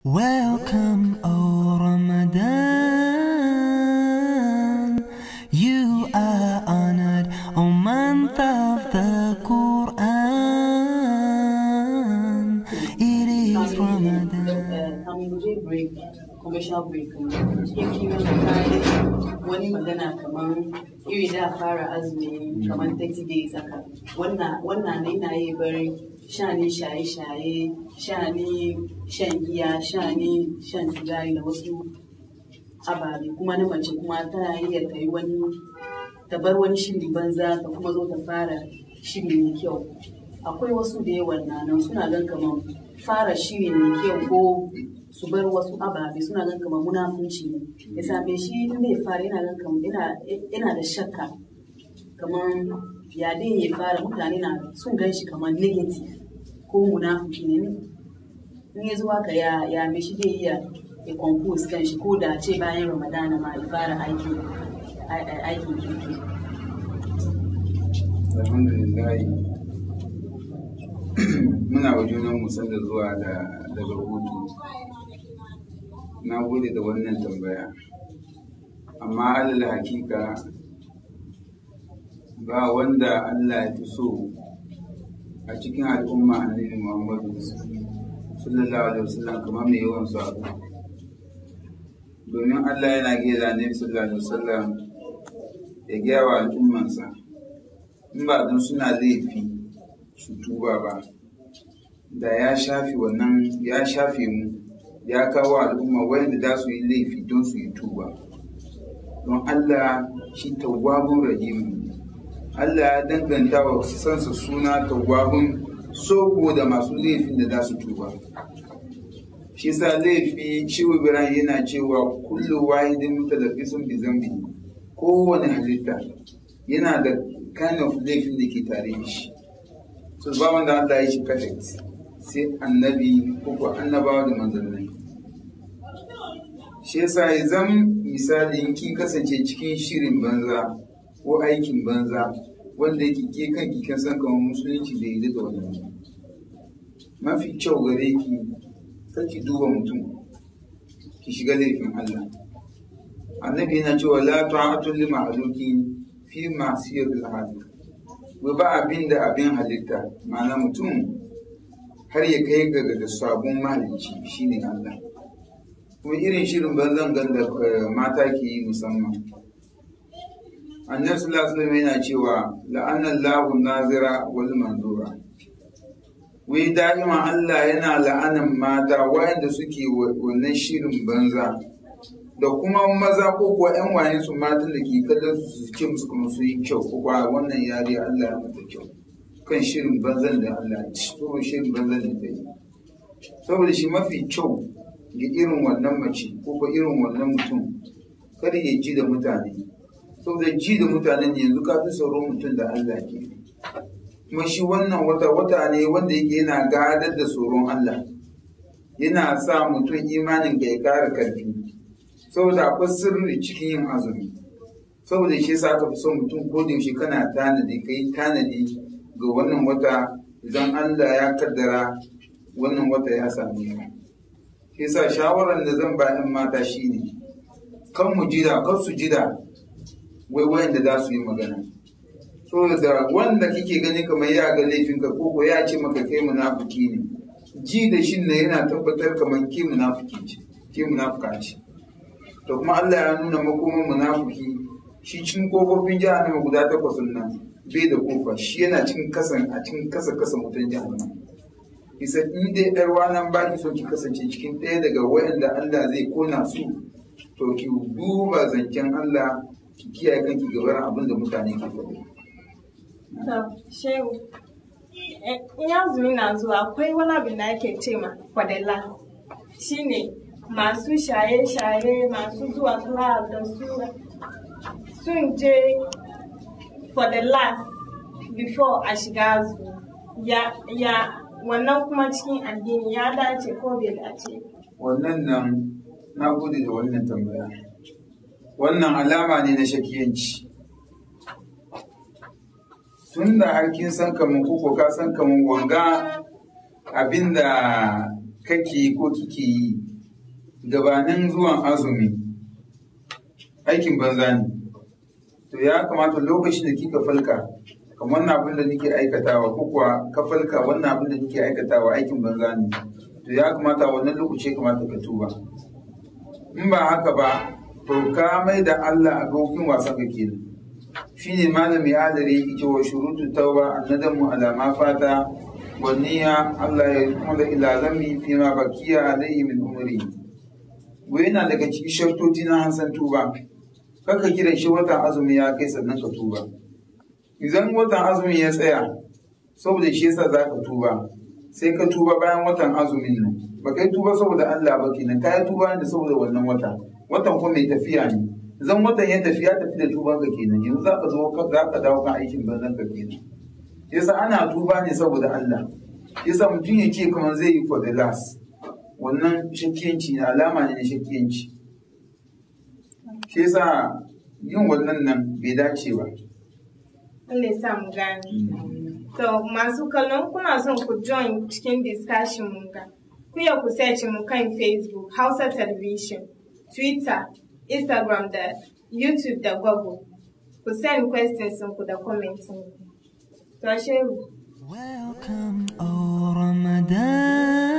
Welcome, O Ramadan. You are honored, O month of the Quran. It is Ramadan. Kamin mu je break, commercial break, cikin firar da kayi wani magana kamar iri da fara azumi kamar 30 days haka. Wannan ne na yi bari shani shaye-shaye, shani shan giya, shani shan sigari da wasu ababe. Kuma na mace kuma tana iya ta yi wani, ta bar wani shiri banza ta kuma zo ta fara shiri mai kyau. Akwai wasu da yawan nan suna gan kamar fara shiri mai kyau ko su bar wasu ababe, suna gan kamar munafunci ne. Ya same shi in zai fara yana gan kamar yana da shakka kamar ya dai ya fara, mutane na sun gan shi kamar negative ko munafuki ne. In ya zo haka ya me shi zai iya ya compose kan shi ko da ce bayan Ramadana ma ya fara aikin kirki. Alhamdulillah, muna wa junan mu sanda zuwa daga hutu. Na gode da wannan tambaya. Amma alal hakika ba wanda Allah ya fi so a cikin al'umma Annabi Muhammadu sallallahu alaihi wasallam kamar mai yawan sabo. Domin Allah yana gaya da Annabi sallallahu alaihi wasallam ya gaya wa al'ummansa in ba don suna laifi su tuba ba, da ya shafe wannan, ya shafe mu, ya kawo al'umma wayanda za su yi laifi don su yi tuba. Don Allah shi tawwabun rahimu ne. Allah ya danganta wa sansa suna tawwabun soko da masu laifin da za su tuba. Shi sa laifi, Shehu Ibrahim yana cewa kullu wahidin mutalabbisun bi zambi, kowane halitta yana da kind of laifin da ke tare da shi. So ba wanda Allah ya shi perfect sai annabi ko ko annabawa da manzannai. Shi yasa ya zam misali in kin kasance cikin shirin banza ko aikin banza wanda yake ke kanki kin san kamar musulunci bai yi da wannan ba, mafi kyau gare ki kar ki duba mutum ki shiga laifin Allah. Annabi yana cewa la ta'atu li makhluqin fi ma'siyatil khaliq. Wai ba abin da abin halitta, ma'ana mutum har ya kai ga da sabon mahalicci shine Allah. Kuma irin shirin banzan ganda mata ke yi musamman. Annabi sallallahu alaihi wasallam yana cewa la'anallahu nazira wal manzura. Wai da'ima Allah yana la'anan mata wayanda suke wannan shirin banza da kuma maza ko kuwa ƴan wayen su matan da ke kallon su su ce musu kuma su yi kyau ko kuwa wannan yare Allah ya mata kyau kan shirin banzan da Allah ya ci, ko shirin banzan da ta yi. Saboda shi mafi kyau ga irin wannan mace ko kuwa irin wannan mutum kada ya ji da mutane. Saboda ji da mutanen yanzu ka fi sauran mutum da Allah ke. Kuma shi wannan wata wata ne wanda yake yana gadar da tsoron Allah, yana sa mutum imanin ka ya ƙara ƙarfi. Saboda akwai sirri cikin yin azumi. Saboda shi yasa aka fi son mutum ko da yaushe kana tanadi, ka yi tanadi ga wannan wata idan Allah ya kaddara wannan wata ya same ka. Shi yasa shawaran da zan ba 'yan mata shine kan mu jira, kan su jira wai wayanda za su yi magana. Saboda wanda kike gani kamar ya ga laifinka ko ko ya ce maka kai munafiki ne, ji da shin ne yana tabbatar kamar ke munafiki ce, ke munafuka ce. To kuma Allah ya nuna makoman munafiki shi cikin kofofin jahannama guda 8 nan bai da kofa, shi yana cikin kasan, a cikin kasa kasa mutan jahannama. Isa in dai yar wanan ba ki so ki kasance cikin ɗaya daga wayanda Allah zai kona su, to ki duba zancen Allah, ki kiyaye kanki gaban abin da mutane ke faɗi. To, Shehu, in azumi na zuwa akwai wani abin da ake ce ma fadala. Shine masu shaye-shaye, masu zuwa club da su sun je for the last before a shiga azumi. Ya wannan kuma cikin addini ya dace ko bai dace? Wannan nan, na gode da wannan tambaya. Wannan alama ne na shakiyanci. Tun da har kin san kaman ko ka san kaman wanga abin da kake ko kike yi gabanin zuwan azumi aikin banza ne, to ya kamata lokacin da kika falka kamar wannan abin da nake aikatawa, ko kuwa ka falka wannan abin da nake aikatawa aikin banza ne, to ya kamata wannan lokaci ya kamata ka tuba. In ba haka ba, to ka mai da Allah abokin wasan ka kenan. Shine malami adari yake cewa shurutu tauba annadamu ala ma fata wa niyya Allah ya kuma ila zammi fi ma bakiya alayhi min umri. Wai yana daga cikin shartoti na hansan tuba, kaka kira shi watan azumi ya kai sannan ka tuba. Idan watan azumi ya tsaya saboda shi yasa za ka tuba, sai ka tuba bayan watan azumin nan, ba kai tuba saboda Allah ba kenan, ka yi tuba ne saboda wannan wata. Watan kuma mai tafiya ne, zan watan ya tafi ya tafi da tuban ka kenan, yanzu za ka zo za ka dawo kan aikin banzan ka kenan. Yasa ana tuba ne saboda Allah. Yasa mutum ya ce kamar zai yi for the last, wannan shakkiyanci ne, alama ne na shakkiyanci. Shi yasa yin wannan nan bai dace ba. Allah ya sa mu gane. To masu kallon, kuna son ku join cikin discussion mun ga, ku iya ku search mu kan Facebook, Hausa Television, Twitter, Instagram da YouTube da Google. Ku send questions ku da comments ku. To, Shehu. Welcome, O Ramadan.